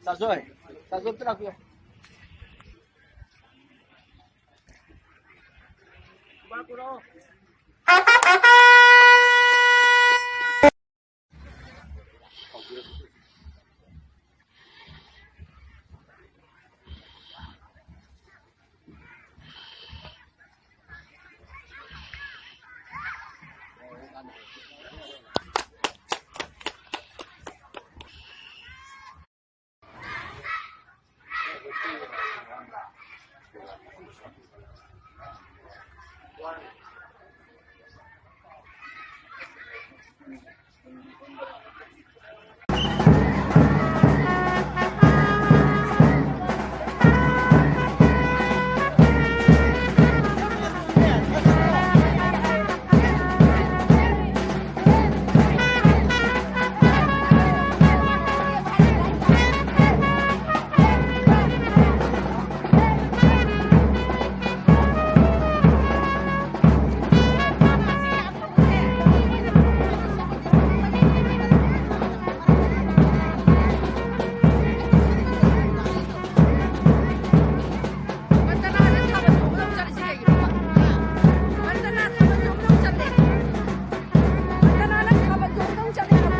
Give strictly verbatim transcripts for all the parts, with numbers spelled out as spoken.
ꯆꯥꯖꯣꯏ, ꯆꯥꯖꯣꯏ ꯑꯝꯇ ꯂꯥꯛꯄꯤꯌꯣ꯫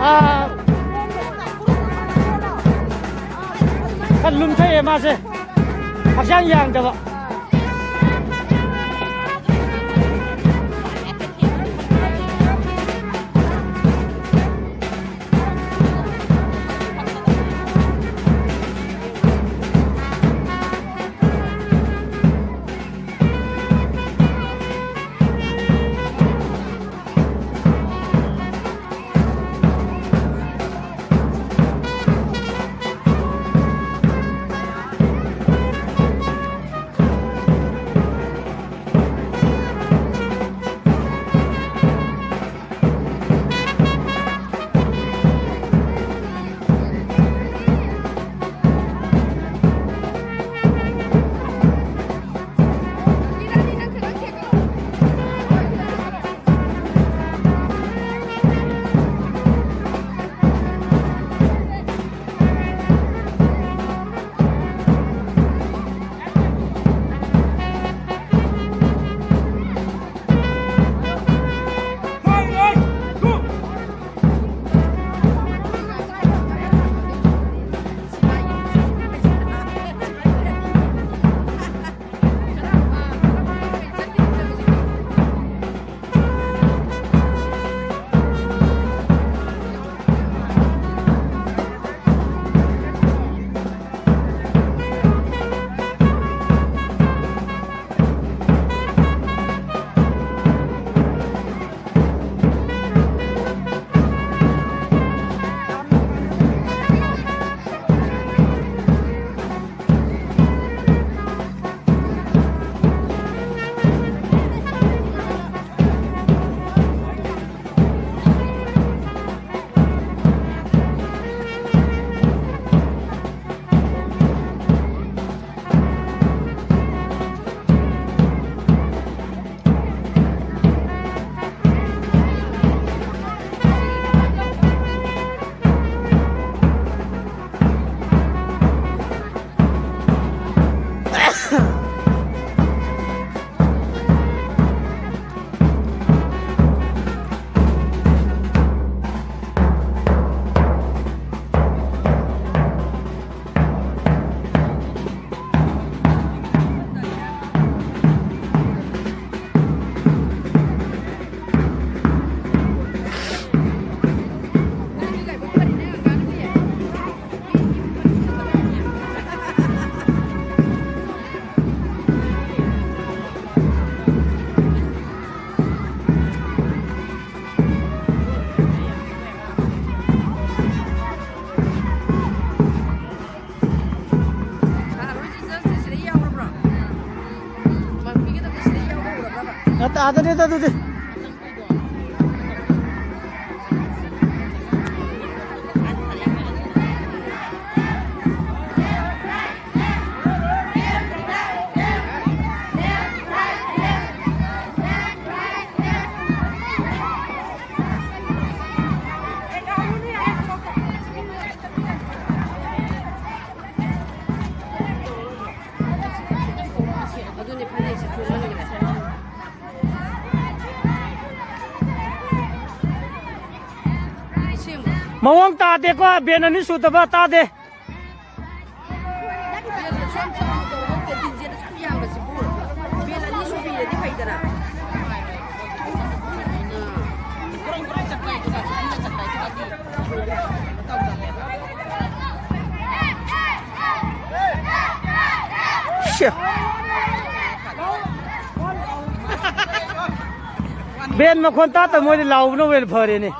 ꯑꯥ, ꯈꯔ ꯂꯨꯝꯊꯩꯑꯦ ꯃꯥꯁꯦ, ꯍꯛꯆꯥꯡ ꯌꯥꯡꯗꯕ꯫ ꯌꯥꯗꯔꯦꯗ ꯑꯗꯨꯗꯤ꯫ ꯑꯗꯨꯅꯦ ꯐꯅꯦꯛꯁꯦ ꯊꯣꯡꯍꯟꯈ꯭ꯔꯦ꯫ ꯃꯑꯣꯡ ꯇꯥꯗꯦꯀꯣ, ꯕꯦꯟ ꯑꯅꯤ ꯁꯨꯗꯕ ꯇꯥꯗꯦ꯫ ꯕꯦꯟ ꯑꯁꯨꯛ ꯌꯥꯝ ꯆꯥꯎꯅ ꯇꯧꯕ ꯅꯠꯇꯦ, ꯇꯤꯟꯁꯦ ꯑꯁꯨꯛ ꯌꯥꯝꯕꯁꯤꯕꯨ꯫ ꯕꯦꯟ ꯑꯅꯤ ꯁꯨꯕꯤꯔꯗꯤ ꯐꯩꯗꯅ꯫ ꯁꯦ꯫ ꯕꯦꯟ ꯃꯈꯣꯟ ꯇꯥꯗ ꯃꯣꯏꯗꯤ ꯂꯥꯎꯕꯅ ꯍꯦꯟꯅ ꯐꯔꯦꯅꯦ꯫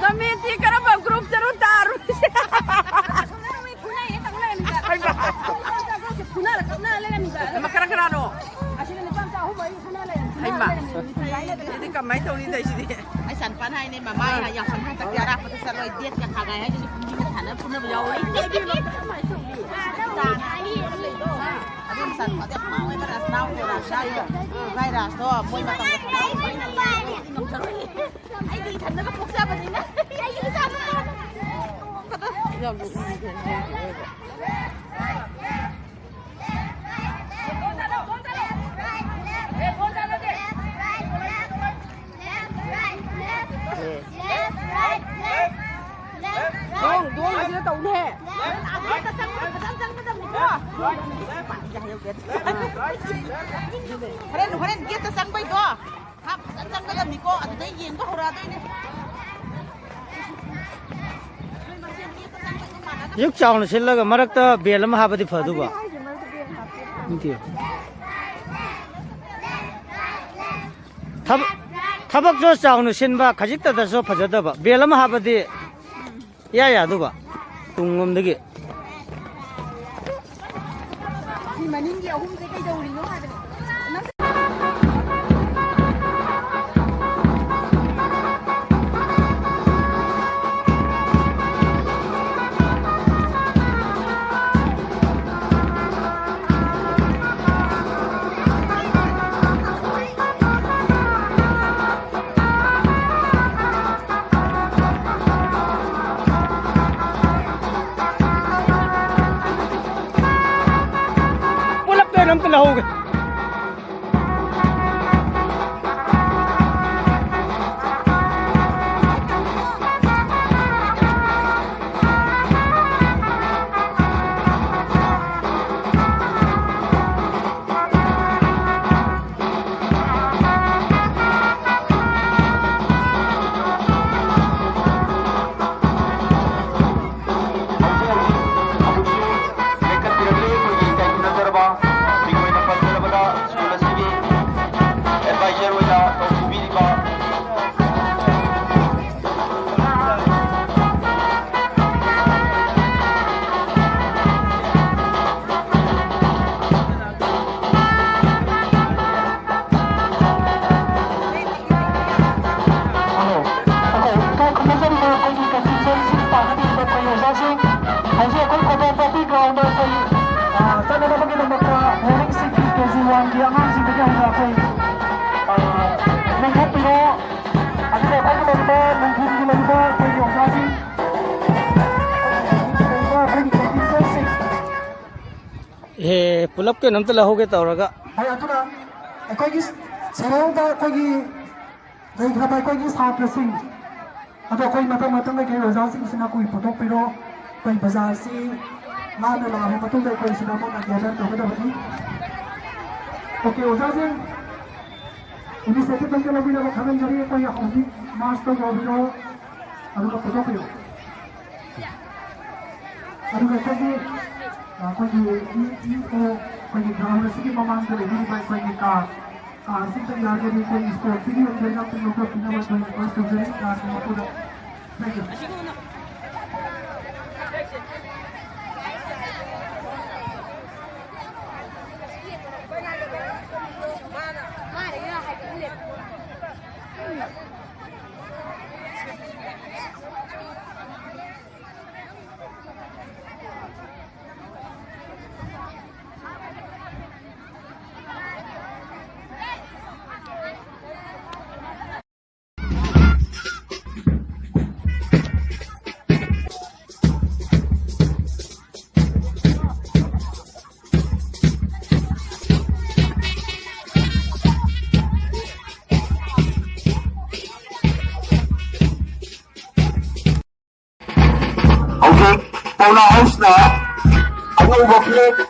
ꯀꯃꯦꯟꯇꯤ ꯀꯔꯝꯕ ꯒ꯭ꯔꯨꯞꯇꯅꯣ ꯇꯥꯔꯨꯔꯤꯁꯦ? ꯀꯅꯥ ꯀꯅꯥꯅꯣ? ꯍꯩꯃꯥ, ꯑꯗꯨꯗꯤ ꯀꯃꯥꯏꯅ ꯇꯧꯅꯤ ꯇꯧꯔꯤꯁꯤꯗꯤ? ꯑꯩ ꯏꯆꯥꯅꯨꯄꯥꯅ ꯍꯥꯏꯅꯦ, "ꯃꯃꯥ ꯌꯥꯎꯁꯪ ꯍꯟꯗꯛꯇꯤ ꯑꯔꯥꯞꯄꯗ ꯆꯠꯂꯣꯏ, ꯗꯦꯠꯀ ꯈꯥꯒꯥꯏ ꯍꯥꯏꯁꯤꯅꯤ, ꯄꯨꯡꯁꯤꯡꯒ ꯊꯥꯅ ꯐꯨꯅꯕ ꯌꯥꯎꯋꯦ꯫" ꯑꯗꯨ ꯏꯆꯥꯅꯨꯄꯥꯗꯤ ꯌꯥꯝ ꯐꯥꯎꯋꯦꯕ, ꯔꯥꯁ ꯅꯥꯎꯗꯣ, ꯔꯥꯁ ꯅꯥꯎꯗꯣ꯫ ꯚꯥꯏ ꯔꯥꯁꯇꯣ ꯃꯣꯏ ꯃꯇꯝꯗ ꯐꯥꯎꯋꯦ꯫ ꯑꯩꯗꯤ ꯏꯊꯟꯗꯒ ꯄꯣꯛꯆꯕꯅꯤꯅ ꯑꯩꯒꯤ ꯏꯆꯥꯅꯨꯄꯥꯗꯣ ꯄꯣꯛꯄꯗ꯫ ꯗꯣꯡ, ꯗꯣꯡ ꯑꯁꯤꯗ ꯇꯧꯅꯦꯍꯦ꯫ ꯍꯣꯔꯦꯟ, ꯍꯣꯔꯦꯟ ꯒꯦꯠꯇ ꯆꯪꯕꯩꯗꯣ ꯍꯥꯞ ꯐꯖꯅ ꯆꯪꯒꯗꯕꯅꯤꯀꯣ, ꯑꯗꯨꯗꯩ ꯌꯦꯡꯕ ꯍꯧꯔꯛꯑꯗꯣꯏꯅꯦ꯫ ꯅꯣꯏ ꯃꯁꯦꯟ ꯒꯦꯠꯇ ꯆꯪꯕꯩꯗꯣ ꯃꯥꯟꯅꯗꯕ꯫ ꯑꯁꯨꯛ ꯆꯥꯎꯅ ꯁꯤꯜꯂꯒ ꯃꯔꯛꯇ ꯕꯦꯜ ꯑꯃ ꯍꯥꯞꯄꯗꯤ ꯐꯗꯨꯕ꯫ ꯑꯗꯨꯅꯦ ꯍꯥꯏꯁꯦ, ꯃꯔꯛꯇ ꯕꯦꯜ ꯍꯥꯞꯄꯦ꯫ ꯅꯠꯇꯦ꯫ ꯊꯕꯛ, ꯊꯕꯛꯁꯨ ꯆꯥꯎꯅ ꯁꯤꯟꯕ, ꯈꯖꯤꯛꯇꯗꯁꯨ ꯐꯖꯗꯕ꯫ ꯕꯦꯜ ꯑꯃ ꯍꯥꯞꯄꯗꯤ ꯏꯌꯥ ꯌꯥꯗꯨꯕ꯫ ꯇꯨꯡꯂꯣꯝꯗꯒꯤ꯫ ꯁꯤ ꯃꯅꯤꯡꯒꯤ ꯑꯍꯨꯝꯁꯦ ꯀꯩꯗꯧꯔꯤꯅꯣ ꯍꯥꯏꯕꯅꯦ꯫ ꯄꯨꯂꯞꯇ ꯑꯣꯏꯅ ꯑꯝꯇ ꯂꯧꯍꯧꯒꯦ꯫ ꯍꯧꯖꯤꯛ ꯍꯧꯖꯤꯛ ꯑꯃꯨꯛꯁꯨ ꯂꯦꯡꯈꯠꯄꯤꯔꯛꯂꯤ ꯑꯩꯈꯣꯏꯒꯤ ꯏꯀꯥꯏ ꯈꯨꯝꯅꯖꯔꯕ, ꯃꯤꯡ ꯑꯣꯏꯅ ꯄꯟꯖꯔꯕꯗ ꯁ꯭ꯀꯨꯜ ꯑꯁꯤꯒꯤ ꯑꯦꯗꯚꯥꯏꯖꯔ ꯑꯣꯏꯅ ꯇꯧꯕꯤꯔꯤꯕ ꯍꯜꯂꯣ꯫ ꯑꯩꯈꯣꯏ ꯏꯀꯥꯏ ꯈꯨꯝꯅꯖꯔꯤꯕ ꯑꯩꯈꯣꯏꯒꯤ ꯀꯟꯇ꯭ꯔꯤꯕ꯭ꯌꯨꯁꯟꯁꯤꯡ ꯄꯥꯡꯅꯕꯤꯔꯤꯕ ꯑꯩꯈꯣꯏ ꯑꯣꯖꯥꯁꯤꯡ, ꯍꯧꯖꯤꯛ ꯑꯩꯈꯣꯏ ꯈꯣꯡꯕꯣꯡ ꯄꯣꯛꯄꯤ ꯒ꯭ꯔꯥꯎꯟꯗ ꯑꯩꯈꯣꯏ, ꯑ, ꯆꯠꯅꯅꯕꯒꯤꯗꯃꯛꯇ ꯕꯣꯔꯗꯤꯡꯁꯤꯡꯒꯤ ꯀꯦ ꯖꯤ ꯋꯥꯟꯒꯤ ꯑꯉꯥꯡꯁꯤꯡꯗꯒꯤ ꯍꯧꯅ ꯑꯩꯈꯣꯏ, ꯑ, ꯂꯦꯡꯊꯣꯛꯄꯤꯔꯣ꯫ ꯑꯗꯨꯒ ꯑꯩꯈꯣꯏꯒꯤ ꯂꯩꯔꯤꯕ ꯅꯨꯡꯊꯤꯜꯒꯤ ꯂꯩꯔꯤꯕ ꯑꯩꯈꯣꯏꯒꯤ ꯑꯣꯖꯥꯁꯤꯡ, ꯂꯩꯔꯤꯕ ꯑꯩꯈꯣꯏꯒꯤ ꯀꯟꯇ꯭ꯔꯤꯕ꯭ꯌꯨꯁꯟꯁꯤꯡ, ꯑꯦ, ꯄꯨꯂꯞꯀꯤ ꯑꯣꯏꯅ ꯑꯝꯇ ꯂꯧꯍꯧꯒꯦ ꯇꯧꯔꯒ꯫ ꯍꯣꯏ, ꯑꯗꯨꯅ ꯑꯩꯈꯣꯏꯒꯤ ꯁꯦꯔꯧꯗ ꯑꯩꯈꯣꯏꯒꯤ ꯂꯩꯈ꯭ꯔꯕ ꯑꯩꯈꯣꯏꯒꯤ ꯁꯥꯇ꯭ꯔꯁꯤꯡ ꯑꯗꯣ ꯑꯩꯈꯣꯏ ꯃꯊꯪ ꯃꯊꯪ ꯂꯩꯈ꯭ꯔꯕ ꯑꯣꯖꯥꯁꯤꯡꯁꯤꯅ ꯑꯩꯈꯣꯏ ꯄꯨꯊꯣꯛꯄꯤꯔꯣ꯫ ꯑꯩꯈꯣꯏ ꯕꯖꯥꯔꯁꯤ ꯂꯥꯟꯅ ꯂꯥꯛꯑꯕ ꯃꯇꯨꯡꯗ ꯑꯩꯈꯣꯏ ꯁꯤꯗ ꯑꯃꯨꯛ ꯒ꯭ꯌꯥꯟ ꯇꯧꯒꯗꯕꯅꯤ꯫ ꯑꯣꯀꯦ, ꯑꯣꯖꯥꯁꯤꯡ, ꯏꯅꯤꯁꯤꯌꯦꯇꯤꯚ ꯑꯝꯇ ꯂꯧꯕꯤꯅꯕ ꯈꯪꯍꯟꯖꯔꯤ꯫ ꯑꯩꯈꯣꯏ ꯍꯧꯖꯤꯛ ꯃꯥꯔꯁꯇ ꯌꯧꯕꯤꯔꯣ, ꯑꯗꯨꯒ ꯄꯨꯊꯣꯛꯄꯤꯌꯨ꯫ ꯑꯗꯨꯒ ꯑꯩꯈꯣꯏꯒꯤ, ꯑ, ꯑꯩꯈꯣꯏꯒꯤ ꯏ, ꯏ ꯑꯣ, ꯑꯩꯈꯣꯏꯒꯤ ꯒ꯭ꯔꯥꯎꯟ ꯑꯁꯤꯒꯤ ꯃꯃꯥꯡꯗ ꯂꯩꯕꯤꯔꯤꯕ ꯑꯩꯈꯣꯏꯒꯤ ꯀꯥꯔ, ꯀꯥꯔꯁꯤꯡꯗ ꯌꯥꯔꯒꯗꯤ ꯑꯩꯈꯣꯏ ꯁ꯭ꯄꯣꯔꯠꯁꯤꯒꯤ ꯑꯣꯏꯕ ꯏꯅꯥꯛꯇ ꯂꯧꯊꯣꯛꯄꯤꯅꯕ ꯑꯩꯈꯣꯏ ꯔꯤꯀ꯭ꯋꯦꯁ ꯇꯧꯖꯔꯤ꯫ ꯀꯥꯔꯁꯤꯡ ꯃꯄꯨꯗ꯫ Thank you. ꯍꯧꯖꯤꯛ ꯄꯥꯎꯅꯥ ꯍꯥꯎꯁꯅ ꯑꯅꯧꯕ ꯐ꯭ꯂꯦꯒ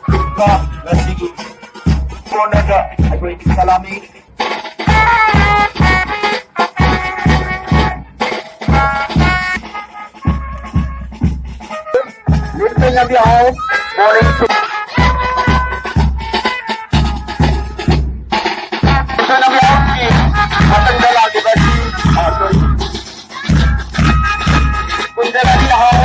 ꯉꯁꯤꯒꯤ ꯀꯣꯔꯅꯔꯗ ꯑꯩꯈꯣꯏ ꯁꯂꯥꯃꯤ ꯂꯤꯟꯊꯣꯏ ꯉꯝꯕꯤ ꯍꯥꯎꯁ, ꯕꯣꯔꯤꯡ ꯂꯤꯟꯊꯣꯏ ꯉꯝꯕꯤ ꯍꯥꯎꯁꯀꯤ ꯃꯊꯪꯗ ꯂꯥꯛꯂꯤꯕ ꯑꯁꯤ, ꯑ, ꯁꯣꯔꯤ꯫ ꯀꯨꯟꯖꯔꯥꯅꯤ ꯍꯥꯎ